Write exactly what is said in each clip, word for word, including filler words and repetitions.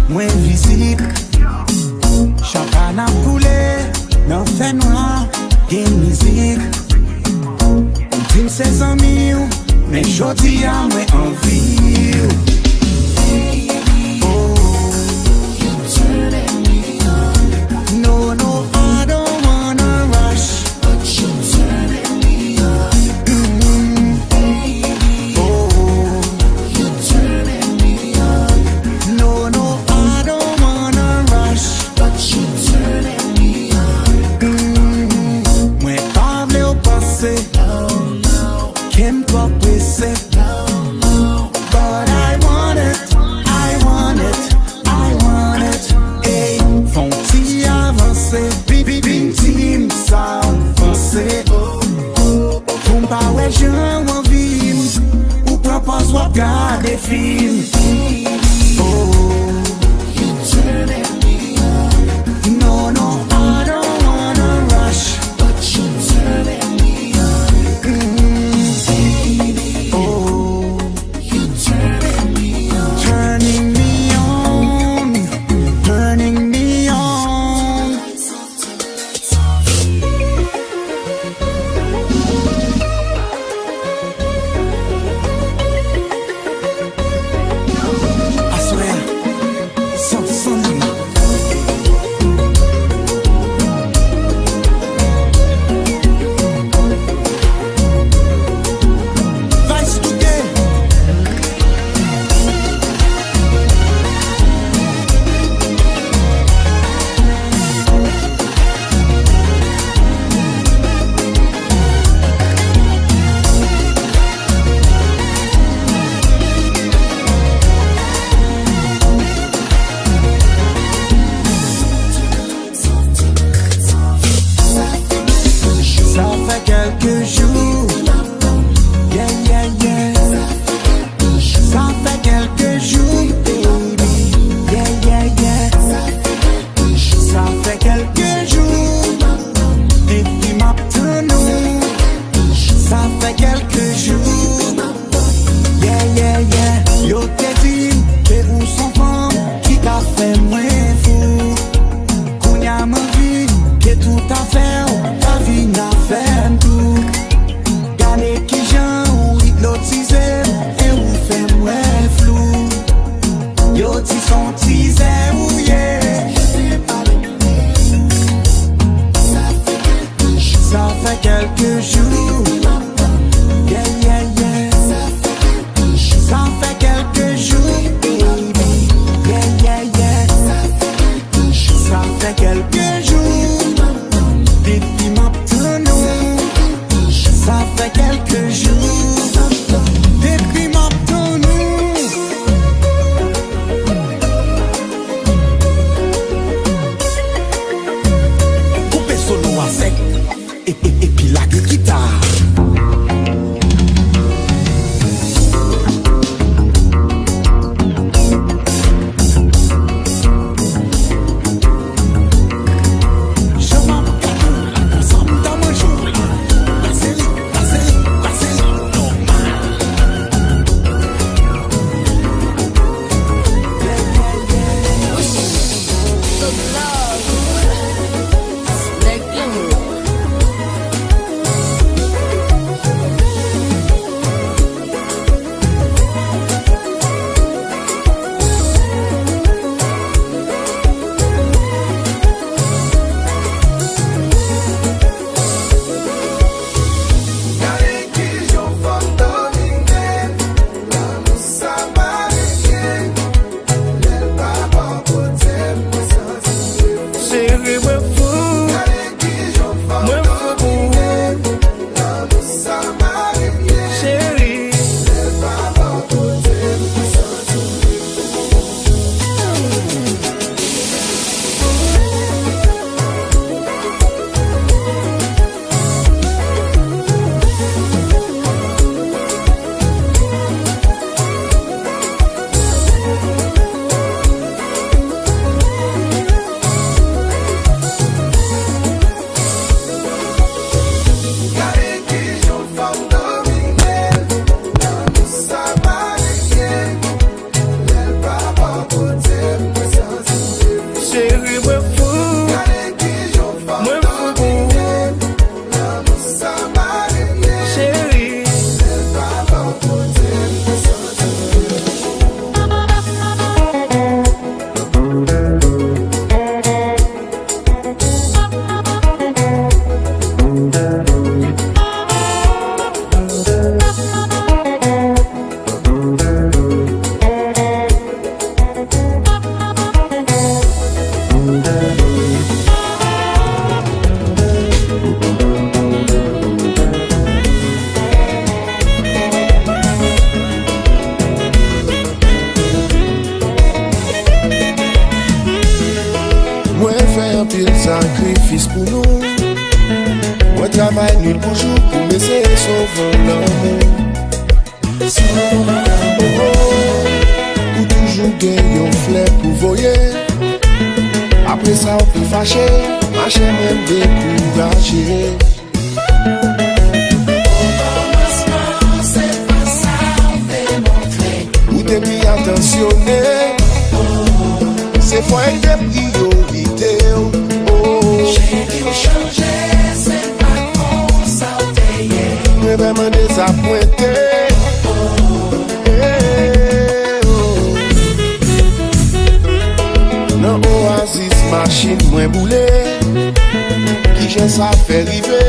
Mwen vizib. Chanpay ap koule nan fènwa, gen mizik. Ou di m se zanmi w, men jodi a mwen anvi w. Oh. No, no, I don't wanna rush. But you turning me on. Mm. Baby, oh, you turning me on. No, no, I don't wanna rush. But you turning me on. Mm. Mwen pa vle w panse. No, no. Ke m twò prese. No, no. But I want it, I want it, I want it. Ey, fè yon ti avanse. Vin, vin, vin di m sa w panse. Pou m pa wè jan w anvi m. Ou pran pòz w ap gade fim. Oh, you turning me on. No, no, I don't wanna rush. But you turning me on. Mm. Baby, oh, you turning me on. Turning me on. Turning me on. Aswè a, san, san limit. Vice Touke. Sa fè kèlke jou. Yeah, yeah, yeah. Sa fè kèlke jou, baby. Yeah, yeah, yeah. Sa fè kèlke jou. Depi m ap tann ou. Sa fè kèlke jou. Yeah, yeah, yeah. Yo te di m ke ou s on fanm ki ka fè mwen fou. Kounye a m anvi ke tout afè w ta vin afè m tou. Gade kijan ou ipnotize m e ou fè m wè flou. Yo di s on tizè ou ye. Sa fè kèlke jou. Yeah, yeah, yeah. Sa fè kèlke jou, baby. Yeah, yeah, yeah. Sa fè kèlke jou. Depi m ap tann ou. Sa fè kèlke jou. Depi m ap tann ou. Koupe solo a sèk. E, e, epi lage kita. Anpil sakrifis pou nou. Mwen travay nwit pou jou pou m eseye sove lanmou. Oh, oh, ou toujou gen yon flè pou voye. Apre sa, ou pi fache, machè mwen dekouraje. Okòmansman, se pa sa w te montre. Ou te pi atansyone. Se fwa e te priyorite w. Oh. Cheri, w chanje, se pa konsa w te ye. Mwen vrèman dezapwente. Nan Oasis, machin mwen boule. Kijan sa fè rive?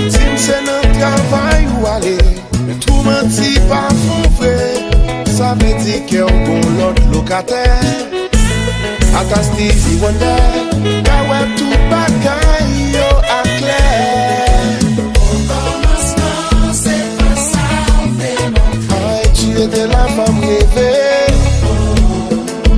Di m se nan travay ou ale. Men tou manti pa fon vre. Sa vle di kè w gon lòt lokatè. Ata Stevie Wonder ka wè tout bagay yo aklè. Okòmansman, se pa sa w te montre. Ay, tu étais la femme rêvée.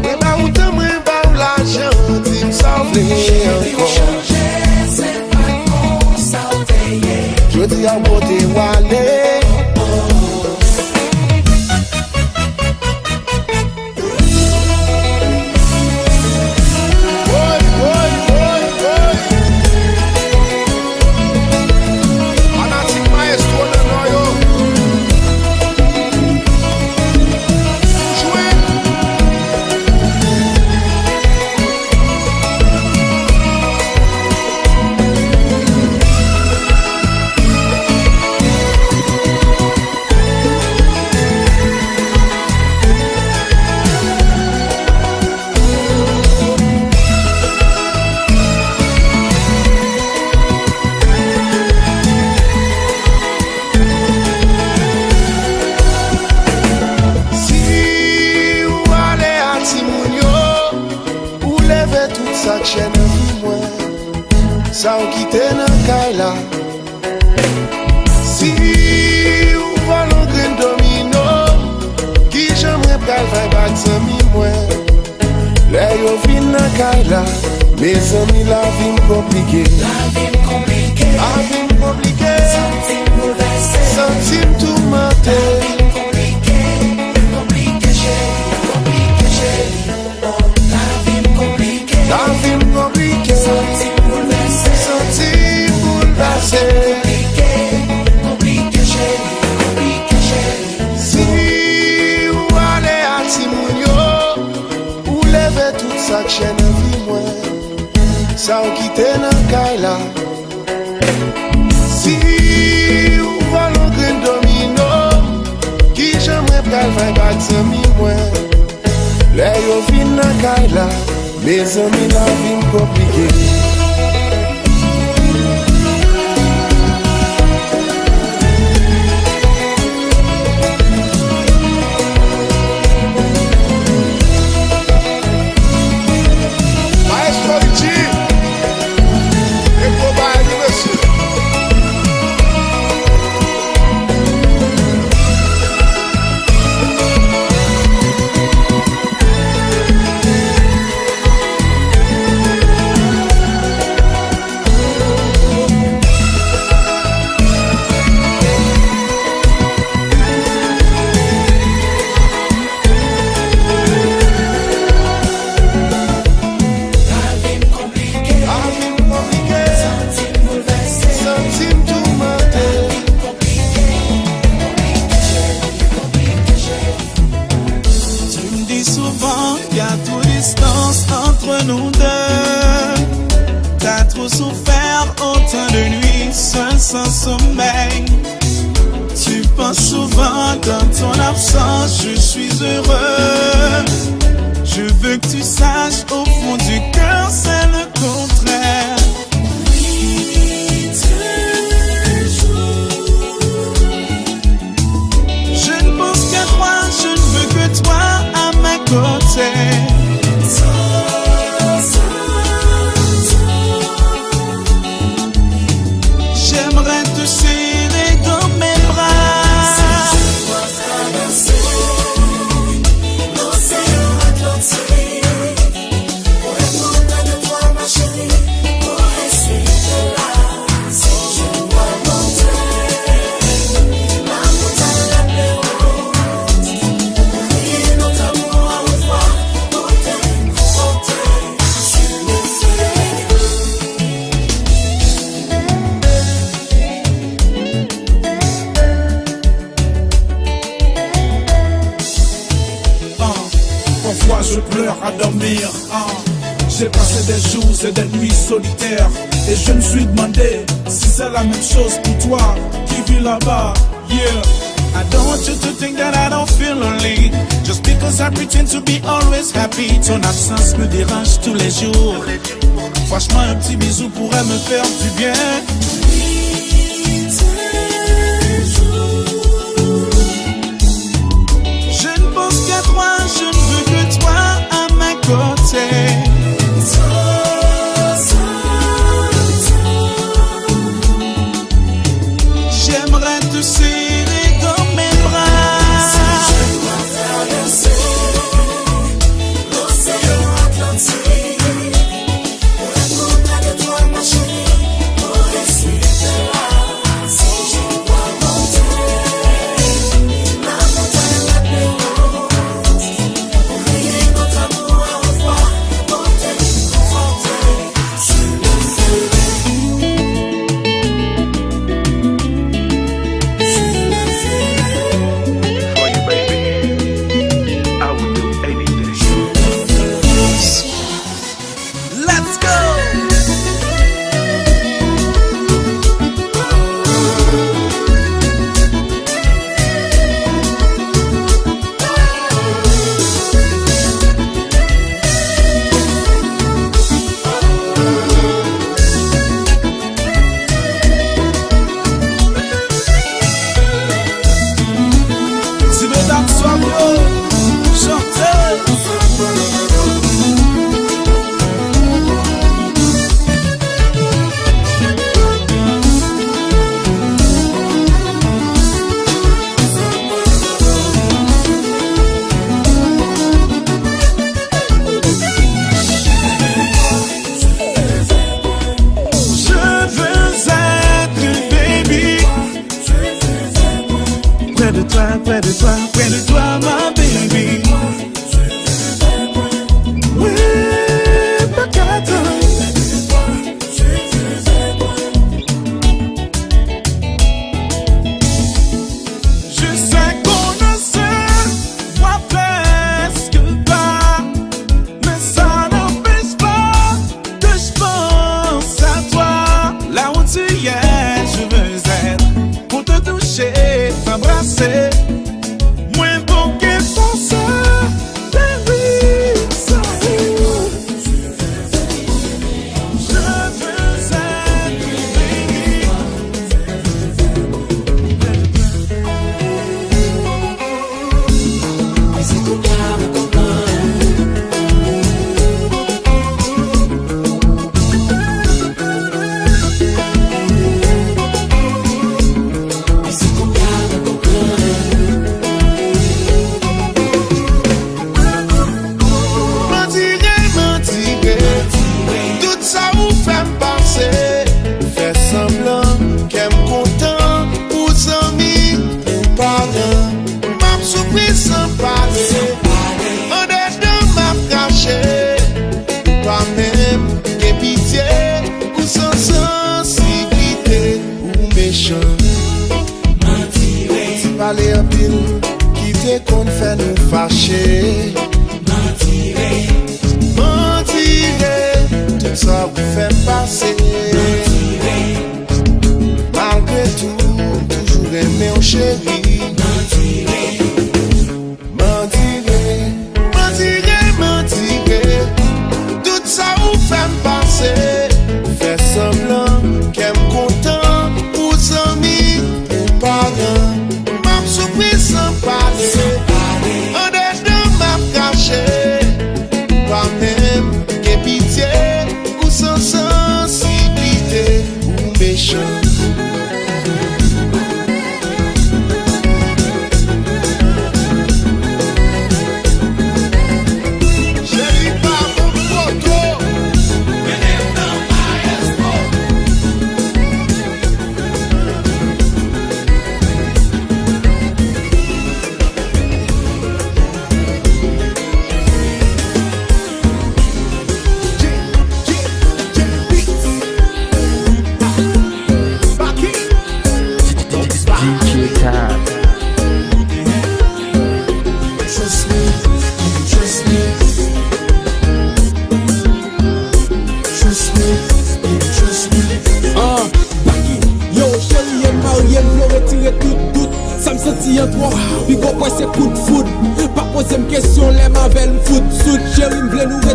Mwen ba ou tan, mwen ba ou lajan, di m sa w vle ankò. Cheri, w chanje, se pa konsa w te ye. Jodi a, w pote w ale. Woy, woy, woy, woy. Fanatik Maestro nan nò yo. Jwe. Si w ale a timoun yo, ou leve tout sa k chè nan vi mwen. Sa w kite nan kay la. Si w vòlè yon grenn domino, kijan mwen pral vibe ak zanmi mwen? Lè yo vin nan kay la, mezanmi, lavi m konplike. Lavi m konplike. Lavi m konplike. Santi m boulvèse. Santi m toumante. Lavi m konplike. Konplike, cheri. Konplike, cheri. Lavi m konplike. Lavi m konplike. Santi m boulvèse. Santi m boulvèse. Konplike, konplike, cheri, konplike, cheri. Si w ale a timoun yo, ou leve tout sa k chè nan vi mwen. Sa w kite nan kay la. Si w vòlè yon grenn domino, kijan mwen pral vibe ak zanmi mwen? Lè yo vin nan kay la, mezanmi, lavi m konplike. Maestro Richie, e gwo bagay wi, mesye. Tu me dis souvent qu'il y a trop de distance entre nous deux. T'as trop souffert autant de nuits seul sans sommeil. Tu penses souvent dans ton absence, je suis heureux. Je veux que tu saches au fond du cœur, c'est le contraire. Je ne pense qu'à toi, je ne veux que toi à mes côtés. J'aimerais te serrer dans mes bras. L'océan Atlantique. Pour être auprès de toi, À dormir, hein. J'ai passé des jours et des nuits solitaires et je me suis demandé si c'est la même chose pour toi qui vis là-bas. Yeah. I don't want you to think that I don't feel lonely. Just because I pretend to be always happy, ton absence me dérange tous les jours. Franchement, un petit bisou pourrait me faire du bien. Je ne pense qu'à toi, je ne veux que toi à mes côtés. J'aimerais te serrer dans mes bras. Let's go! Ti medam sòt yo, chante. Je veux être, baby, près de toi, près de toi, près de toi, ma baby. Mwen pa ka tann. Je sais qu'on ne se voit presque pas, mais ça n'empêche pas que je pense à toi. Là où tu es, je veux être pour te toucher, t'embrasser. Mwen bon ke fè sa, baby, sa. Je veux être, baby. Mandire, mandire, tout sa ou fè m pase, ou fè sanblan, kè m kontan, ou zanmi, ou paran, m ap soufri san pale, andedan m ap krache, ou pa menm gen pitye, ou san sansibite, ou mechan. Ti pale anpil ki te konn fè nou fache. Mandire, tout sa ou fè m pase. Malgre tou, m toujou renmen w, cheri. Mandire, mandire, mandire, tout sa ou fè m pase. Ou fè sanblan, kè m kontan, ou zanmi, ou paran, m ap soufri san pale. Andedan m ap krache.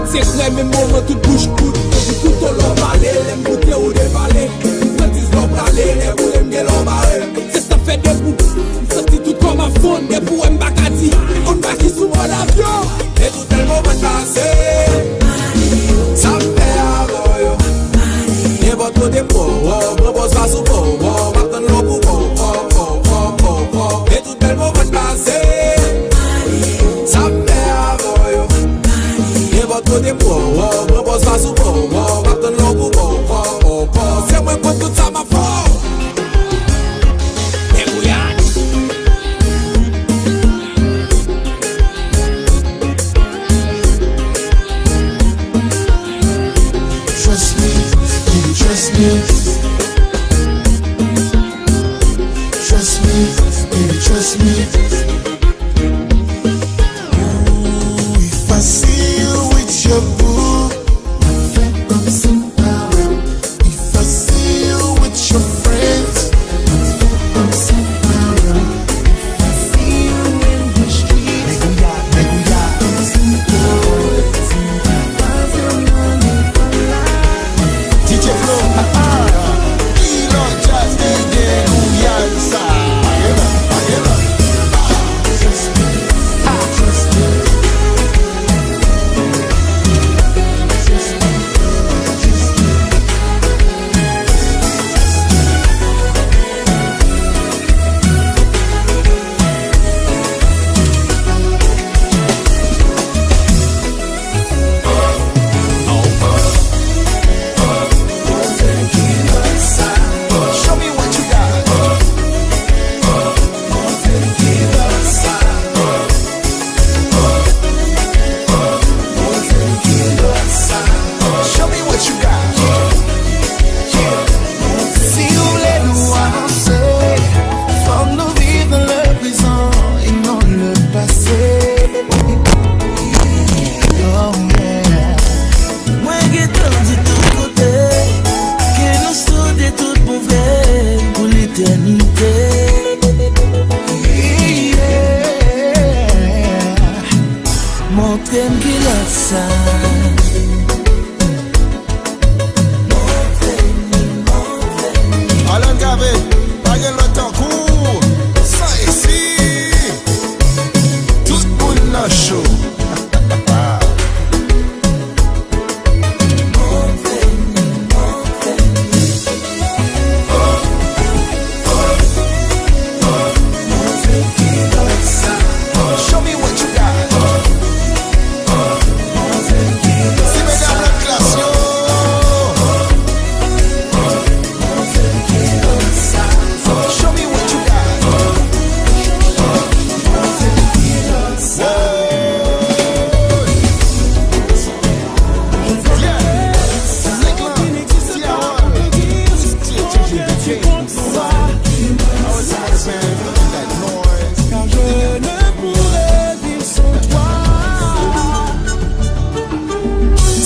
Sekrè, menm moman tout bouch kout. Epi kouto lè w pale, lè m goute ou devale. M pran diz lè w prale, lè boule m gen lè w bare. Se sa fè debout, m santi tout kò m ap fonn. Depi w wè m pa ka di, m konn pa ki sou mòd avyon. E tout bèl moman n pase, sa m fè avè w yo. Nenpòt kote m wè w, pran pòz pa sou bò w, m ap tann lè w pou bò w. E tout bèl moman n pase, sa m fè avè w yo. Nenpòt kote m wè w, pran pòz pa sou bò w, m ap tann lè w pou bò w. Se mwen kont tout sa m ap fè w. Debouyad. Trust me, baby, trust me. Trust me, baby, trust me. Ooh, if I see you with your boo, I feel I'm somewhere. If I see you with your friends, I feel I'm somewhere. If I see you in the street, nèg ou ya, nèg ou ya. D J Flo, ah, ah. Pilòt djaz ki gen gouyad sa. Pale la, pale la. Si w vle nou avanse, fòk nou viv nan le prezan e non le pase. Oh, yeah. Mwen gentan di tout kote ke nou sode tout bon vre pou letènite. Yeah. Montre m kilè sa. Alan Cavé, pa gen lòt tankou. Sa isi. Tout moun nan cho. Show me what you got. Se medam nan klas yo. Show me what you got. Whoa. Yeah. Nèg lan, T R L, T H H J D J. Always had a band, that noise. Car je ne pourrais vivre sans toi.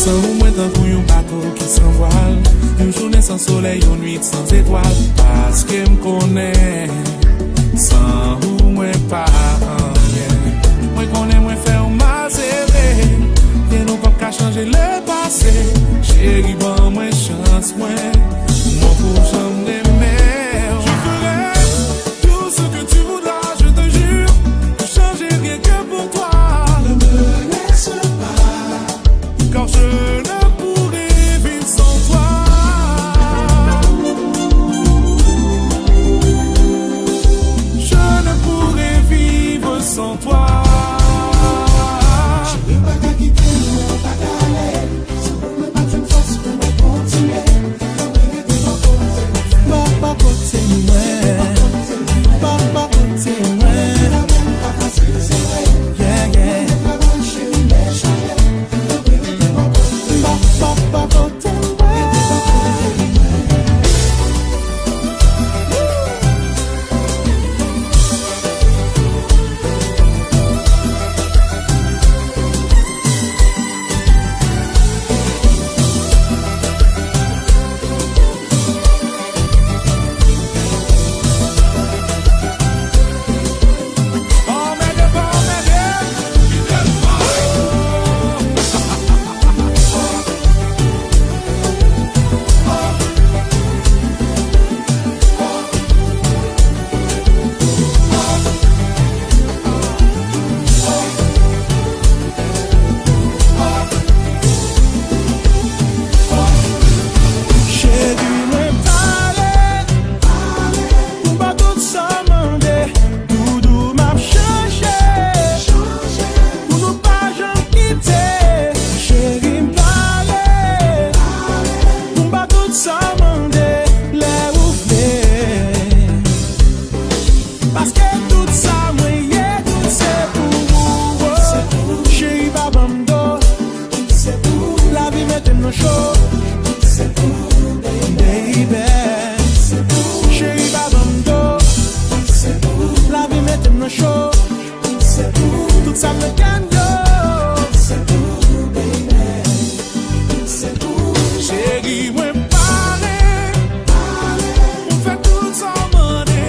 San ou mwen tankou yon bato ki san vwal, yon jounen san solèy, yon nwit san zetwal. Paske m konnen, san ou mwen pa anyen. Mwen konnen mwen fè w mal, se vre. Byen nou p ap ka chanje lepase. Cheri, ban mwen chans mwen, mwen pou janm renmen w. Je ferai tout ce que tu voudras, je te jure, je changerai rien que pour toi. Ne me laisse pas, car je ne pourrai vivre sans toi. Je ne pourrai vivre sans toi. Cheri, m pa ka kite w, m pa ka ale. San ou mwen pa jwenn fòs pou mwen kontinye. Fò mwen rete bò kote w. Bò, bò kote mwen. Bò, bò kote mwen. Yeah, yeah. nan cho. Baby, cheri pa ban m do. Lavi mete m nan cho. Tout sa m nan kè m yo. Cheri, mwen pare pou m fè tout sa w mande.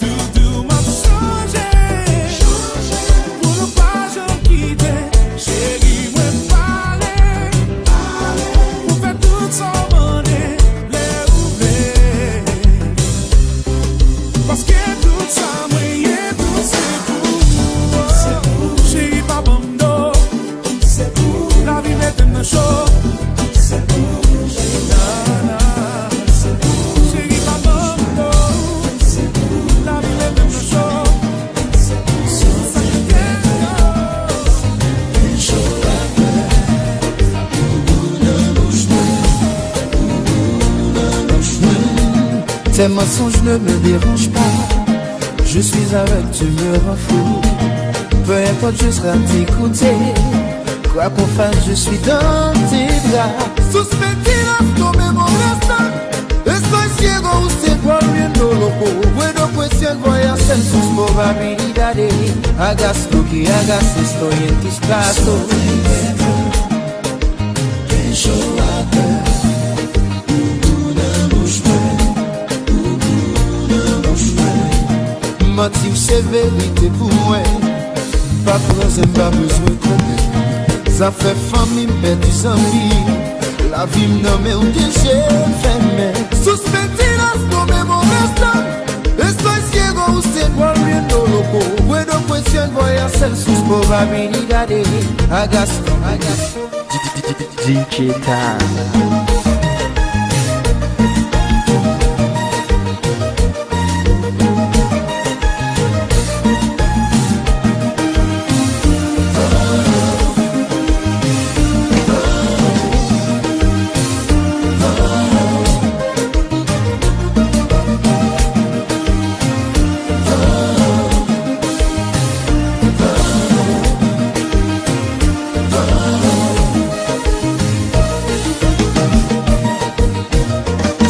Toutou m ap chanje pou nou pa janm kite. Cheri, mwen pare pou fè tout sa w mande lè ou vle. Paske tout sa mwen ye, tout se pou ou. Cheri, pa ban m do. Lavi mete m nan cho. Cheri, pa ban m do. Lavi mete m nan cho. Tes mensonges ne me dérangent pas. Je suis avec, tu me rends fou. Peu importe, je serai à tes côtés. Quoi qu'on fasse, je suis dans tes bras. Suspendí las comemorando. Estoy ciego, usted volviendo loco. Puedo cuestionar, voy a hacer sus probabilidades. Hagas lo que hagas, estoy en tus brazos. Manti w se verite pou mwen. Pa pran zen, pa bezwen konprann. Zafè fanmi m pèdi zanmi. Lavi m nan men w, de je m fèmen. Suspendí las comemorando. Estoy ciego, usted volviendo loco. Puedo cuestionar, voy a hacer sus probabilidades. Hagas, hagas. D J Time.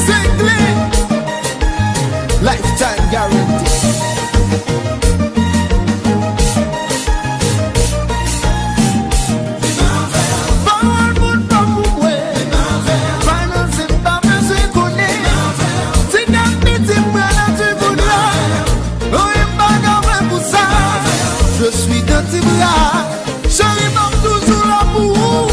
Zengle! Lifetime guarantee. Pawòl moun pa pou mwen. Finance m pa bezwen konnen. Ti gad piti m pran nan ti bout la. Anyen m pa ka fè pou sa. Je suis dans tes bras. Cheri, m ap toujou la pou ou.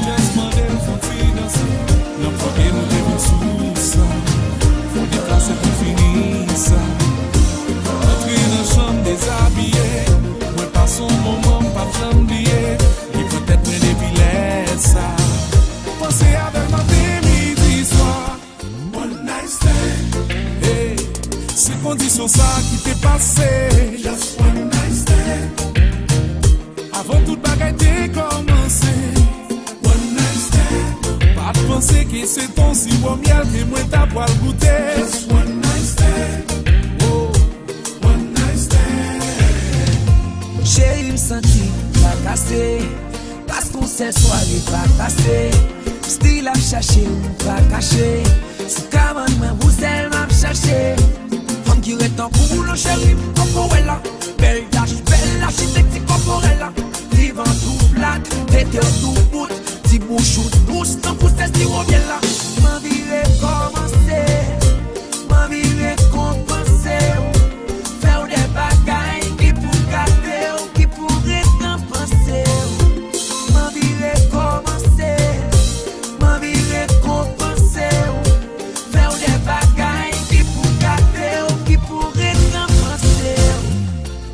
Just mande l fè yon ti danse. Nan premye nou te vin sou sa. Fò deplase pou fini sa. Antre nan chanm dezabiye. Mwen pase yon moman m p ap janm bliye. Li pran tèt mwen depi lè sa. Panse avè l maten, midi, swa. One night stand. Hey, se kondisyon sa ki te pase. Just one night stand. Avan tout bagay te kòmanse. One night stand. Pa t panse ke se t on siwo myèl ke mwen ta pral goute. Just one night stand. Oh, one night stand. Cheri, m santi m trakase. Paske w sèl sware pa pase. M still ap chache w, m pa kache. Sou kabann mwen, ou sèl m ap chache. Fanm ki ret tankou w, non cheri, m poko wè la. Bèl dach, bèl achitekti kòporèl la. Divan tou plat, tete w tou bout. Ti bouch ou dous tankou sèz siwo myèl la. M anvi rekòmanse. M anvi rekonpanse w, fè w de bagay ki pou gate w, ki pou rekonpanse w. M anvi rekòmanse, m anvi rekonpanse w, fè w de bagay ki pou gate w, ki pou rekonpanse w.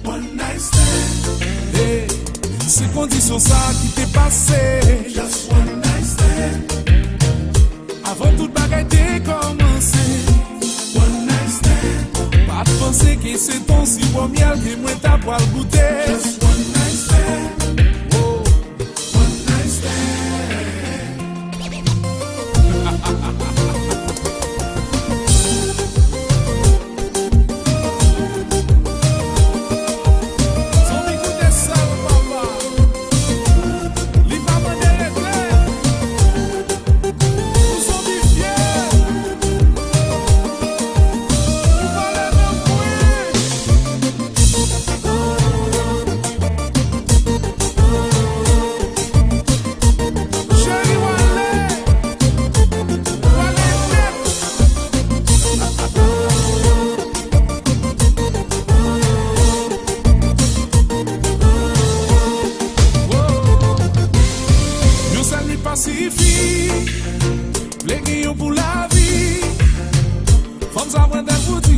One night stand. Hey, se kondisyon sa ki te pase. Just one night stand. Avan tout bagay te kòmanse. One night stand. Pa t panse ke se t on siwo myèl ke mwen ta pral goute. Just one night stand. Oh, one night stand.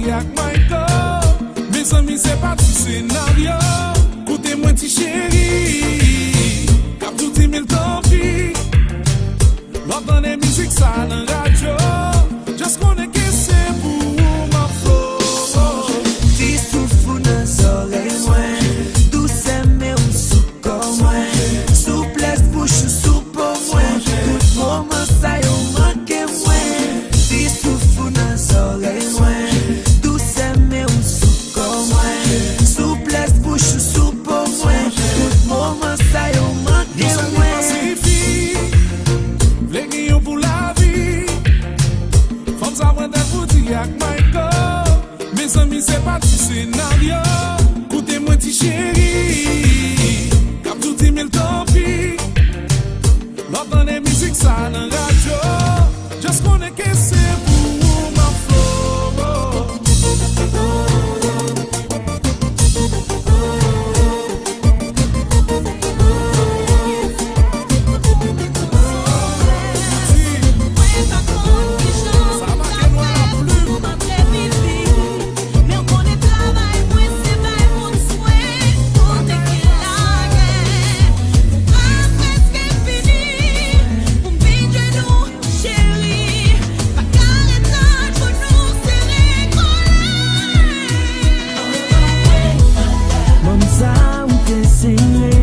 Ak Michael, mezanmi, se pa ti senaryo. Koute mwen, ti cheri, k ap di w di mil tanpi. Lè w tande mizik sa nan radyo, just konnen ke se pou ou m ap flow. Ti souf ou nan zòrèy mwen, dousè men ou sou kò mwen, souplès bouch ou sou po mwen, tout moman sa yo manke mwen. Ti souf ou nan zòrèy mwen, dousè men ou sou kò mwen, souplès bouch ou sou po mwen, tout moman sa yo manke mwen. Dousè li pa sifi, vle gen yon pou lavi. Fanm sa pran tèt pou di ak Michael. Mezanmi, se pa ti senaryo. Koute mwen, ti cheri, k ap di w di mil tanpi. Lè w tande mizik sa nan radyo, just konnen ke se pou ou m ap flow. Cheri, pa ka ret tann pou nou sere kole. Manm sa ou te sere.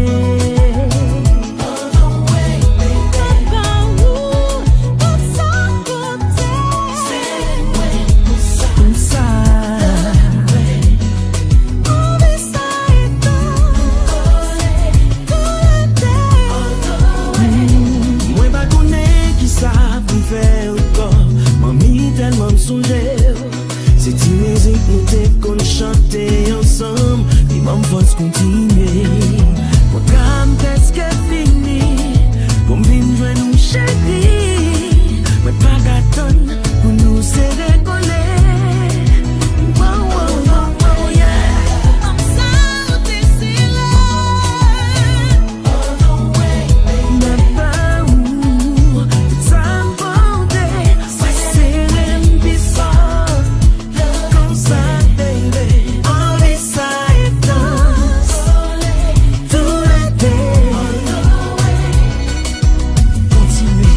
Papa ou, tout sa konte. Konsa. Anvi sa etan. Mwen pa konnen kisa pou m fè ankò. Manmi, tèlman m sonje w. Se ti mizik nou te konn chante ansanm, li ban m fòs kontinye. Pwogram prèske fini, pou m vin jwenn ou, cheri. Mwen pa ka tann pou nou sere kole. Wow, wow, wow, wow, yeah. Fanm sa ou te sere. Mwen pa ou, tout sa m pote, se sere m pi fò. Konsa, baby, anvi sa etan. Tou lete. Kontinye.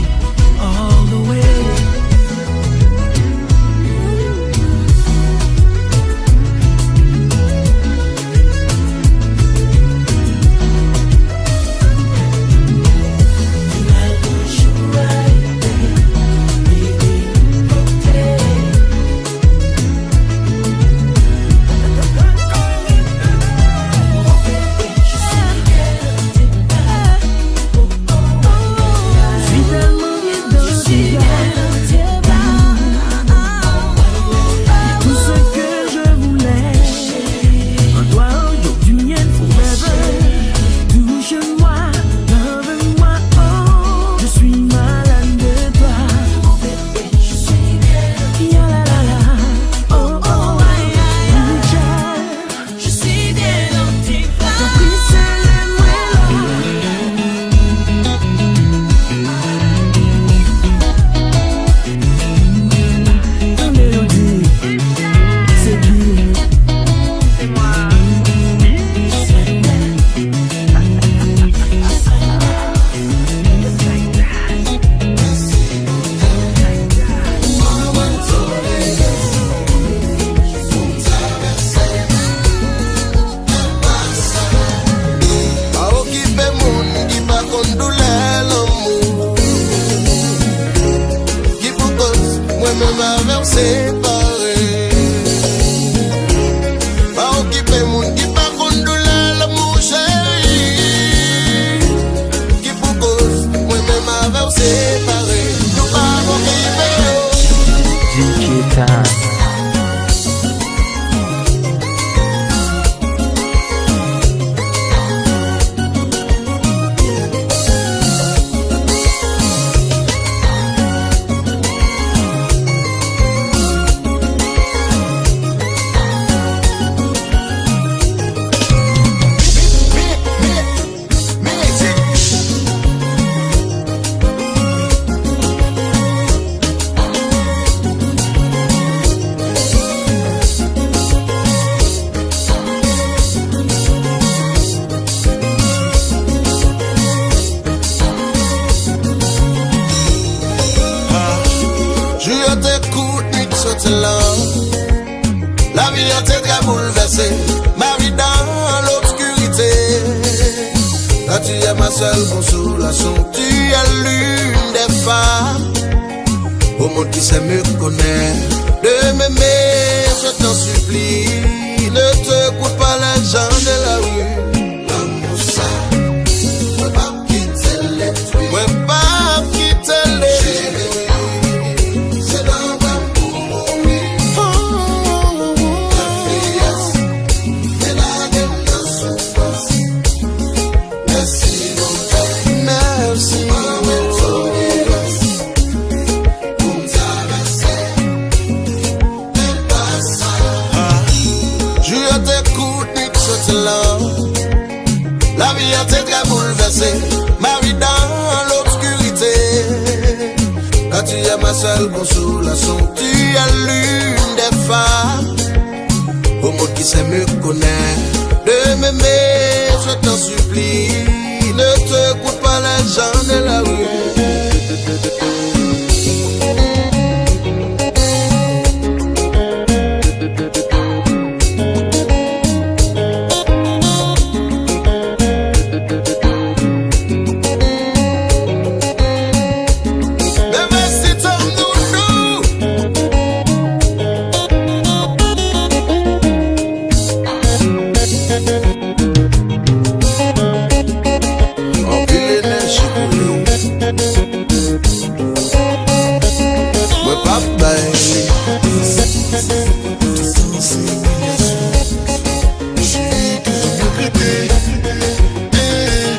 Vie te très bouleversée, ma vie dans l'obscurité. Quand tu es ma seule consolation, tu es l'une des femmes au monde qui sait me connaître. De m'aimer, je t'en supplie, ne t'écoute pas les gens de la rue. Lanmou sa, mwen p ap kite l detwi. Mwen p ap kite l detwi. Cheri, se nan bra m pou mouri. Lafiyès, te lage m nan soufrans. Mèsi Bondye. Mèsi. Ban mwen tolerans pou m travèse. Ah, jou yo te kout, nèg soti la. La vie a été très bouleversée, ma vie dans l'obscurité. Quand tu es ma seule consolation, tu es l'une des femmes au monde qui sait me connaître. De m'aimer, je t'en supplie, ne t'écoute pas les gens de la rue. Anpil enèji pou li. Mwen p ap bay li. Toutan se imiliasyon. Cheri, toutan regrete. Eh.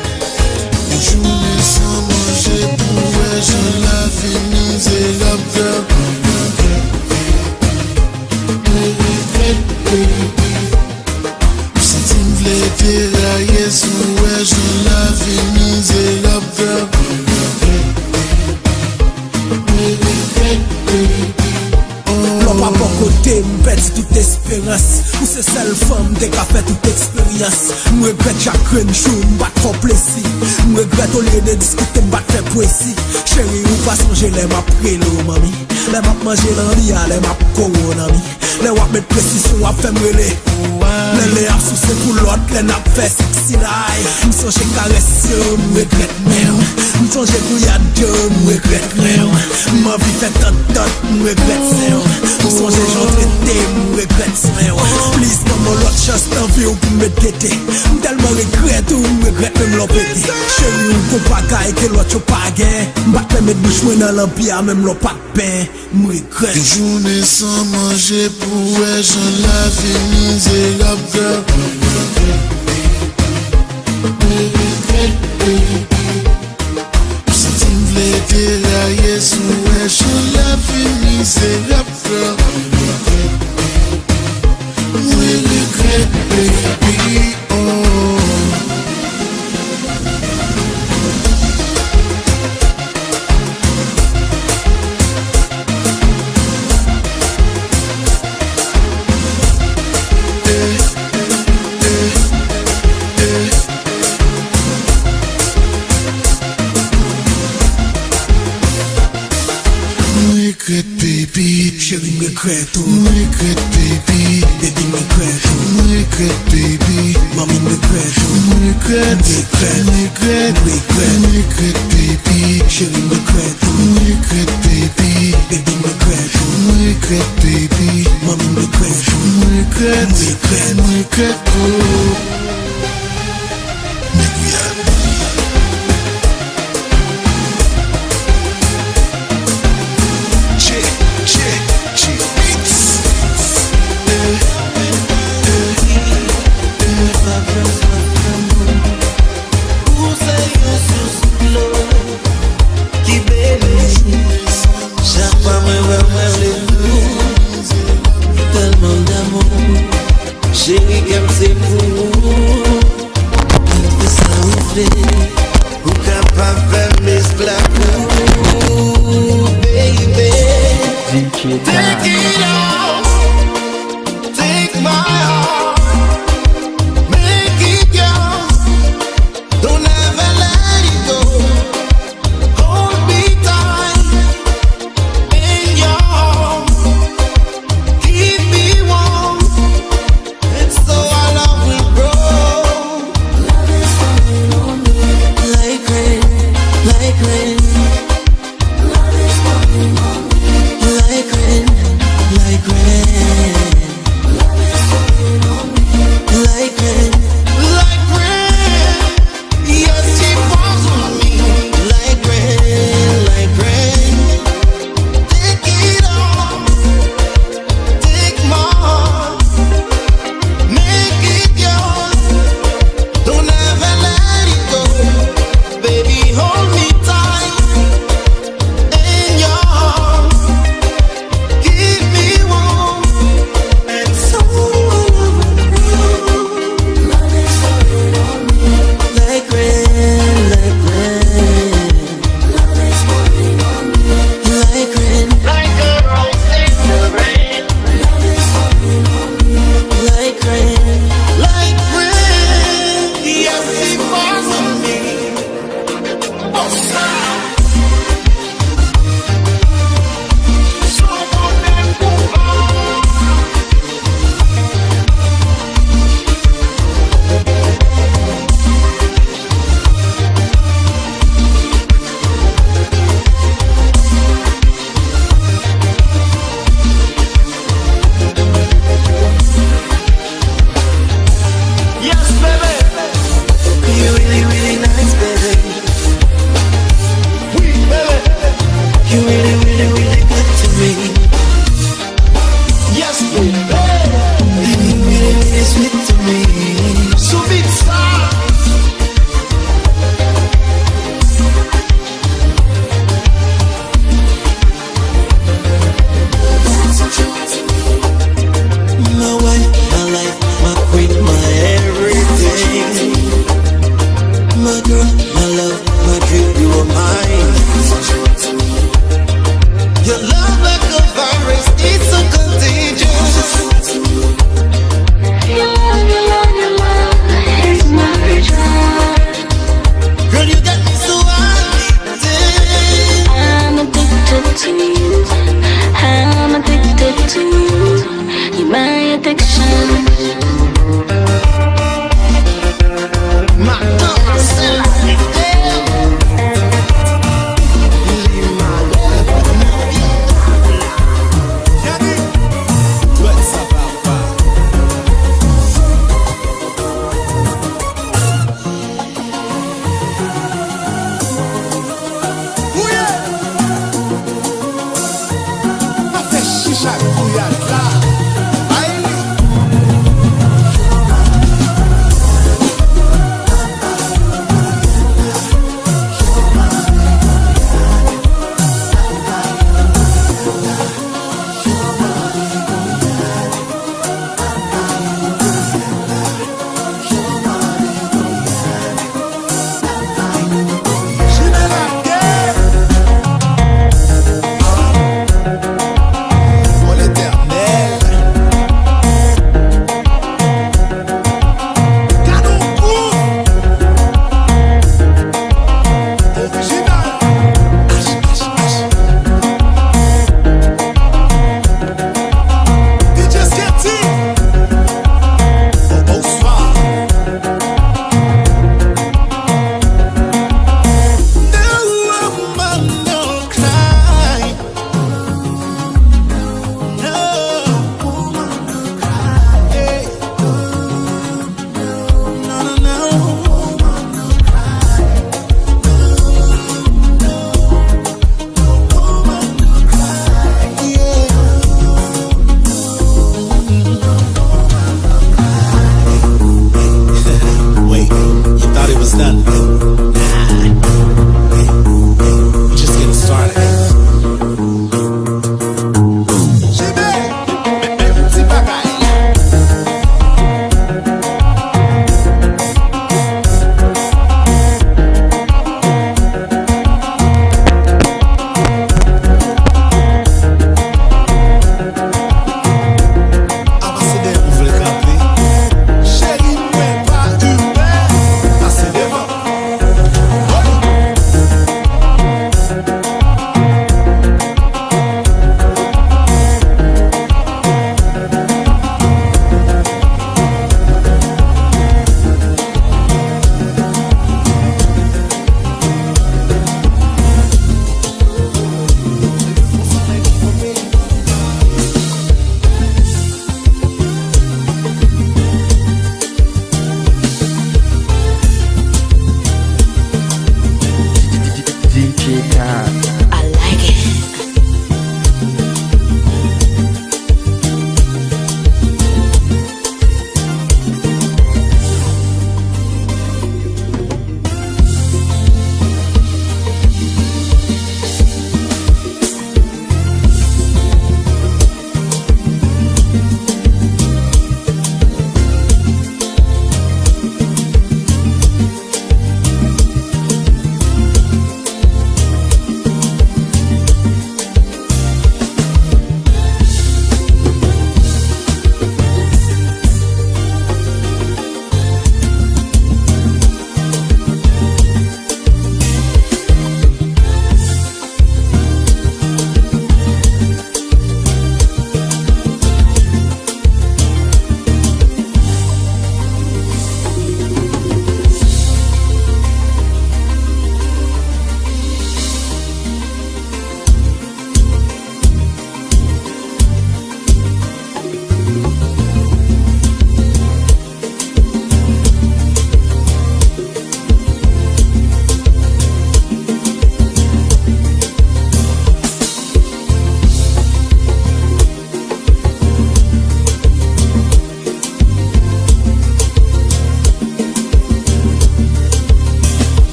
Yon jounen san manje pou wè jan lavi mizerab fè. Mwen regrèt, baby. M santi m vle deraye si w wè jan lavi mizerab fè m regrèt. Mwen regrèt, baby. Lè w pa bò kote m, pèdi tout esperans. Ou se sèl fanm m te ka fè tout eksperyans. M regrèt chak grenn jou m pa t fè w plezi. M regrèt olye de diskite m pa t fè pwezi. Cheri, ou pa sonje lè m ap rele w manmi. Lè m ap manje lanbi a, lè m ap kore w nan mi. Lè w ap met presizyon, w ap fè m rele. Lè len ap souse pou lòt, lè n ap fè sexy line. M sonje karès yo, m regrèt men w. M sonje gouyad yo, m regrèt ren w. M anvi fè tant tant, m regrèt sen w. M sonje jan w trete m, m regrèt swen w. Please, ban m yon lòt chans nan vi w pou m met gete. M tèlman regrèt ou, m regrèt menm lè w pete. Cheri, ou gon bagay ke lòt yo pa gen. M pa t pèmèt bouch mwen nan lanbi a, menm lè w pa t pen. M regrèt. Yon jounen san manje pou wè jan lavi mizerab fè. Mwen regrèt, baby. M santi m vle deraye si w wè jan lavi mizerab fè. Mwen regrèt, baby. Oh. M regrèt, baby. Cheri, m regrèt ou. M regrèt, baby. Baby, m regrèt ou. M regrèt, baby. Manmi, m regrèt ou. M regrèt. M regrèt. M regrèt. M regrèt. M regrèt, baby. Cheri, m regrèt ou. M regrèt, baby. Baby, m regrèt ou. M regrèt, baby. Manmi, m regrèt ou. M regrèt. M regrèt. M regrèt ou. Nèg Guyane. Che, che, che, beats. Ou se yon sous dlo ki beni. Chak fwa mwen wè w, mwen vle tou. Tèlman damou. Cheri, kè m se pou ou. Madan Marcella, li malad. Gade, dwèt sa papa. Afè chich ak gouyad la, bay li. Orijinal. H, H, H. D J Sketty. Bon, bonswa. No woman no cry. No woman no cry. Hey. Wait, you thought it was done? Nah, we just getting started. Chebe, menm ti bagay. Avanse dèyè m vle kanpe. Cheri mwen pa imen, pase devan. D J Khaled. I like it.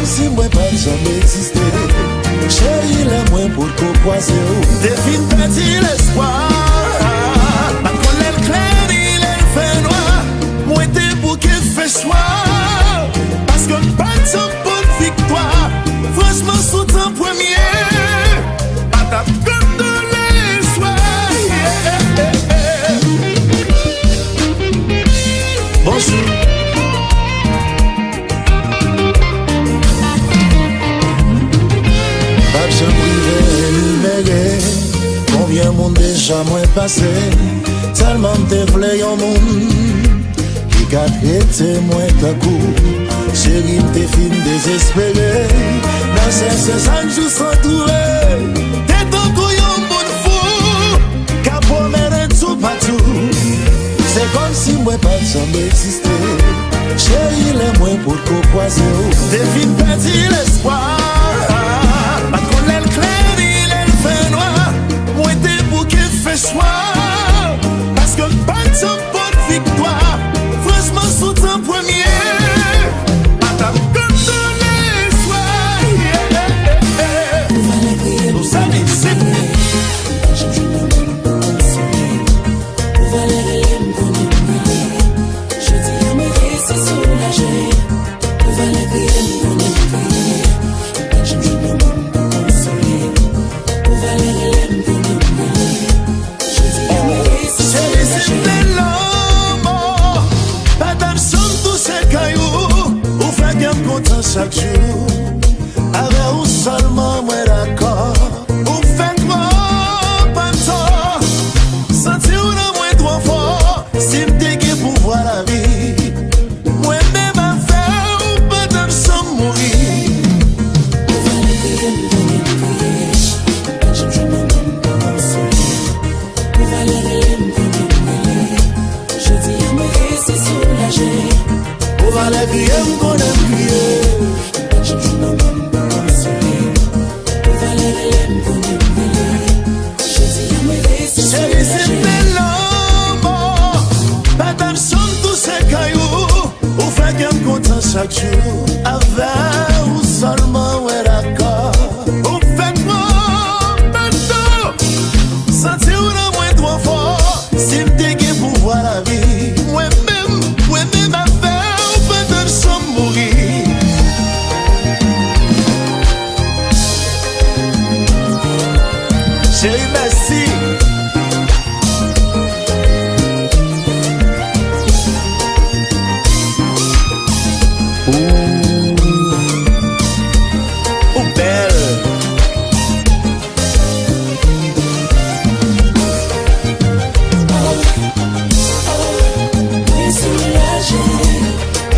Si mwen pa t janm egziste, cheri, lè mwen potko kwaze w, m te fin pèdi lespwa. M pa t konn lè l klè ni lè l fè nwa. Mwen te bouke fè chwa, paske m pa t janm pot viktwa. Franchman, si w t an premye, m pa t ap kondole swa. Bonjou. M p ap janm rive enimere konbyen moun deja mwen pase. Tèlman m te vle yon moun ki ka trete mwen tankou cheri, m te fin dezespere. Nan chèche chak jou san twouve, te tankou yon moun fou k ap pwomennen toupatou. Se kòmsi mwen pa t janm egziste. Cheri, lè mwen potko kwaze w, m te fin pèdi lespwa. M pa t konn lè l klè ni lè l fè nwa. Mwen te bouke fè chwa, paske m pa t janm pot viktwa. Franchman, si w t an premye, m pa t ap kondole swa. Ou valè kriye m, zanmi, se ou valè rele m konnen m rele. Jodi a mwen resi soulaje. Ou valè kriye m konnen m kriye. M pa t janm jwenn yon moun pou konsole m. Ou valè rele m konnen m rele. Jodi a mwen resi soulaje. Cheri, si m te lanmò, pa t ap janm touche kay ou. Ou fè kè m kontan chak jou. Avè ou sèlman mwen dakò. Ou fè twò pa m tò. Santi w nan mwen twò fò. Si m te gen pouvwa lavi, mwen menm avè w pa t ap janm mouri. Ou valè kriye m konnen m kriye. M pa t janm jwenn yon moun pou konsole m. Ou valè rele m konnen m rele. Jodi a mwen resi soulaje. Ou valè kriye m konnen m kriye. M pa t janm jwenn yon moun pou konsole m. Ou valè rele m konnen m rele. Jodi a mwen resi soulaje. Cheri, si m te lanmò, pa t ap janm touche kay ou. Ou fè kè m kontan chak jou. Avè ou sèlman mwen dakò. Ou fè twò pa t tò. Santi w nan mwen twò fò. Si m te gen pouvwa lavi, mwen menm, mwen menm avè w pa t ap janm mouri. Cheri, mèsi. Ou, ou bèl.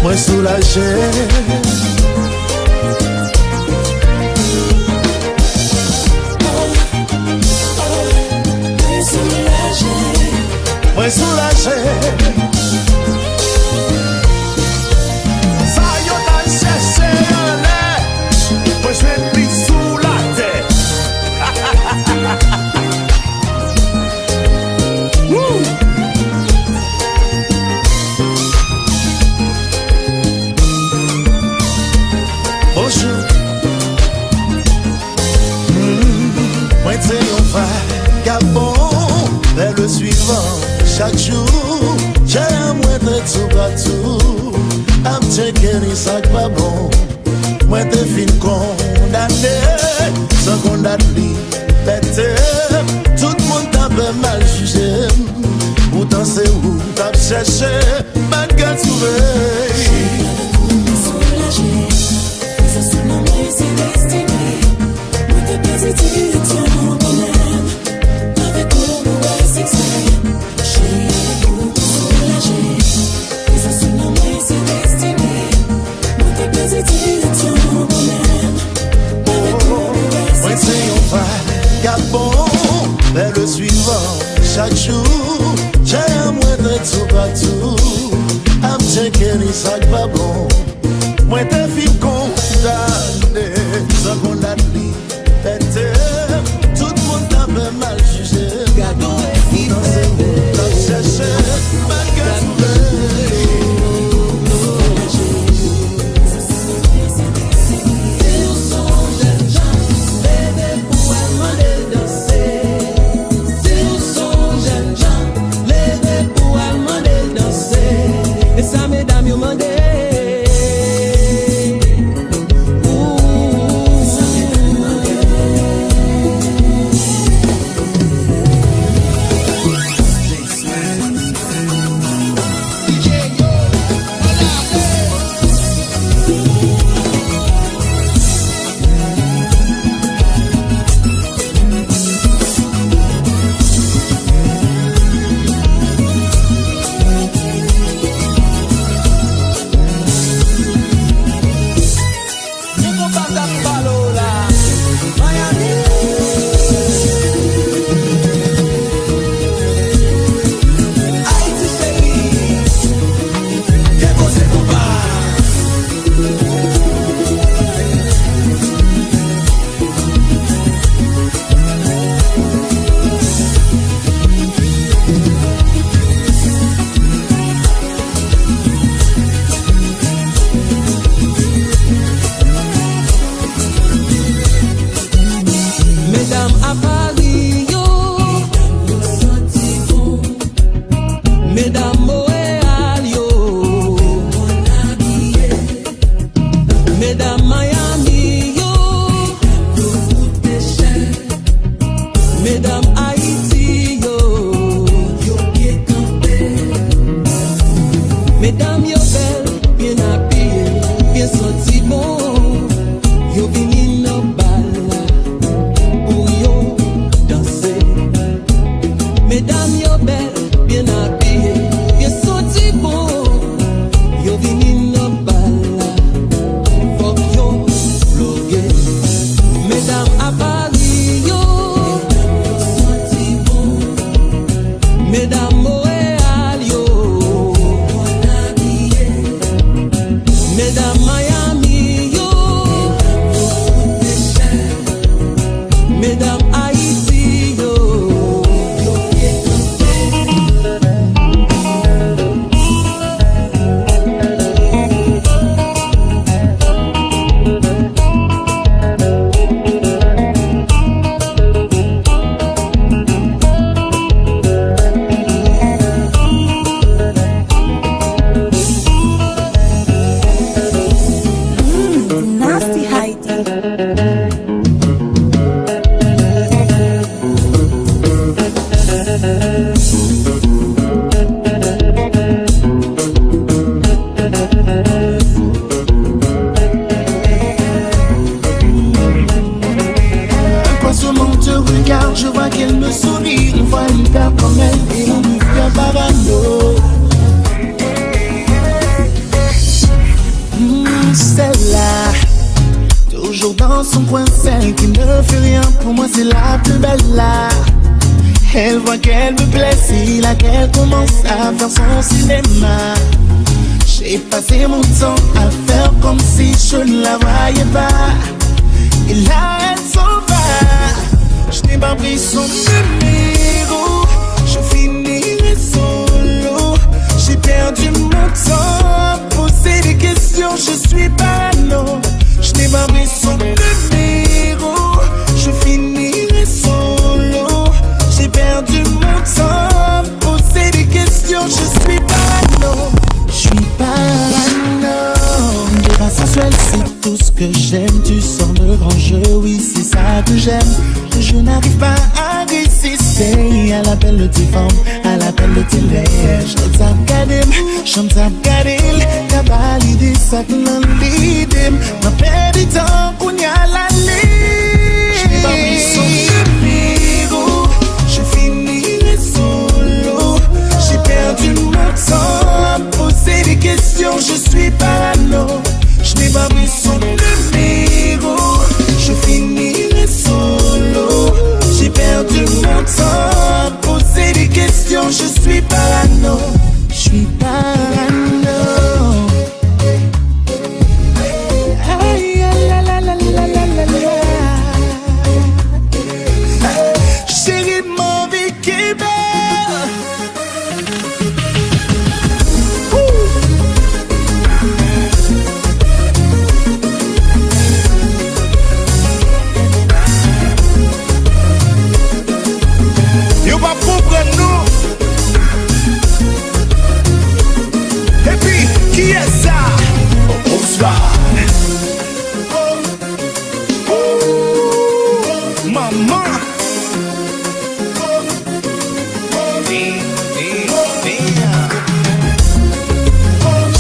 Mwen soulaje. Mwen soulaje. Sa yo t al chèche anlè, mwen jwenn li sou latè. Woo! Bonjou. Hmm, mwen te yon vagabon, lè le swivan. Chak jou, jè mwen te toupatou, ap tcheke li sa k pa bon. Mwen te fin kondane, san konn dat li pete. Tout moun t ap mal jije m, poutan se ou t ap chèche, m pa t ka twouve. Cheri, avèk ou mwen soulaje. Prezans ou nan mwen se destine. Mwen te pèdi direksyon bonè m. Avèk ou mwen wè zigzag. Cheri, avèk ou mwen soulaje. Prezans ou nan mwen se destine. Mwen te pèdi direksyon bonè m. Avèk ou mwen wè zigzag. Mwen se yon vagabon, lè le swivan. Chak jou, jè mwen te toupatou, ap tcheke li Un coup seulement te regarde, je vois qu'elle me sourit. Une fois il perd comme elle et on devient parano. Hmm, celle-là, toujours dans son coin, celle qui ne fait rien pour moi, c'est la plus belle là. Elle voit qu'elle me plaît, c'est là qu'elle commence à faire son cinéma. J'ai passé mon temps à faire comme si je ne la voyais pas. Et là, elle s'en va. Je n'ai pas pris son numéro. Je finirai solo. J'ai perdu mon temps à poser des questions. Je suis parano. Je n'ai pas pris son numéro. Je finirai solo. J'ai perdu mon temps à poser des questions. Je suis parano. Je suis parano. T'es pas sensuel, c'est tout ce que j'aime. Tu sors de grand jeu, oui, c'est ça que j'aime. Je n'arrive pas à résister à l'appel de tes femmes, à l'appel de tes lèvres. Jan t ap gade m, jan t ap gade l, ka ba lide sa k nan lide m. Nan pèdi tan kounye a l ale. Je n'ai pas pris son numéro, je finirai solo. J'ai perdu mon temps à poser des questions, je suis parano. Je n'ai pas pris son numéro, je finirai solo. J'ai perdu mon temps à poser des questions, je suis parano. Je suis parano. Aïe, aïe, la, la, la. Cheri, m anvi kenbe. Yo p ap konprann nou. Epi, kiyès sa? Bonswa. Manman.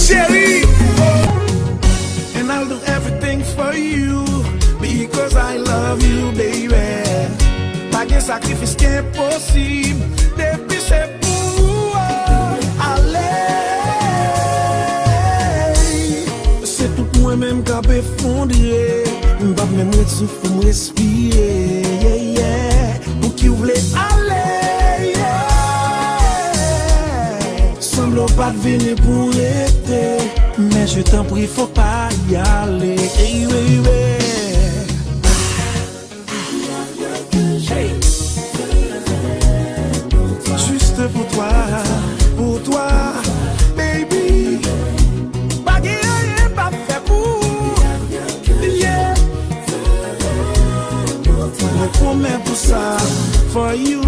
Cheri. And I'll do everything for you because I love you, baby. Pa gen sakrifis ki enposib depi se pou ou. Ale. Se tout mwen menm k ap efondre. M p ap menm ret souf pou m respire. Yeah, yeah. Pouki w vle ale? Yeah. Sanble w pa t vini pou rete. Men je t'en prie, faut pas y aller. Hey, baby. Juste pour toi, pour toi, baby. Pa gen anyen m p ap fè pou ou. Yeah. Mwen pwomèt ou sa, for you.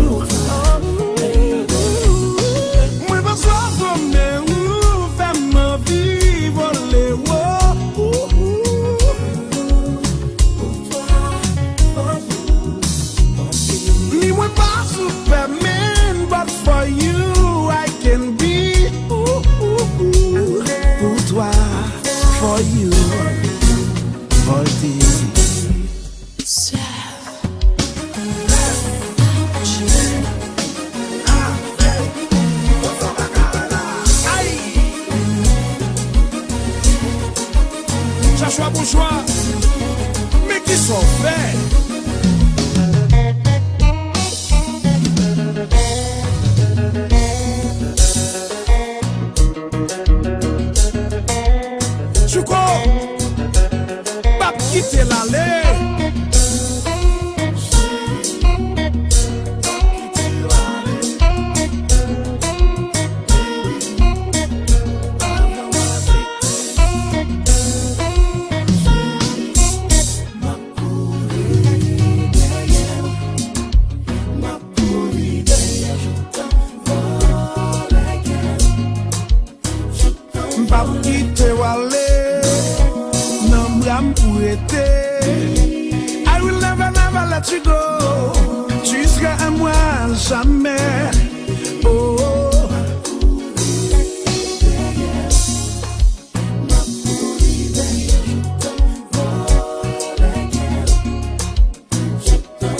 Mwen bezwen w, men ou fè m anvi vole, wo. Ni mwen pa Superman, but for you I can be. Pou twa, for you. Volti. Chachwa boujwa, men kisa w fè? Chouko p ap kite l ale. Tu go, tu seras à moi à jamais. Oh, oh.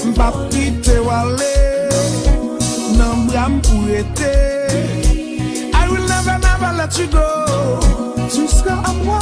M p ap kite w ale, nan bra m ou rete. I will never, never let you go. Tu seras à moi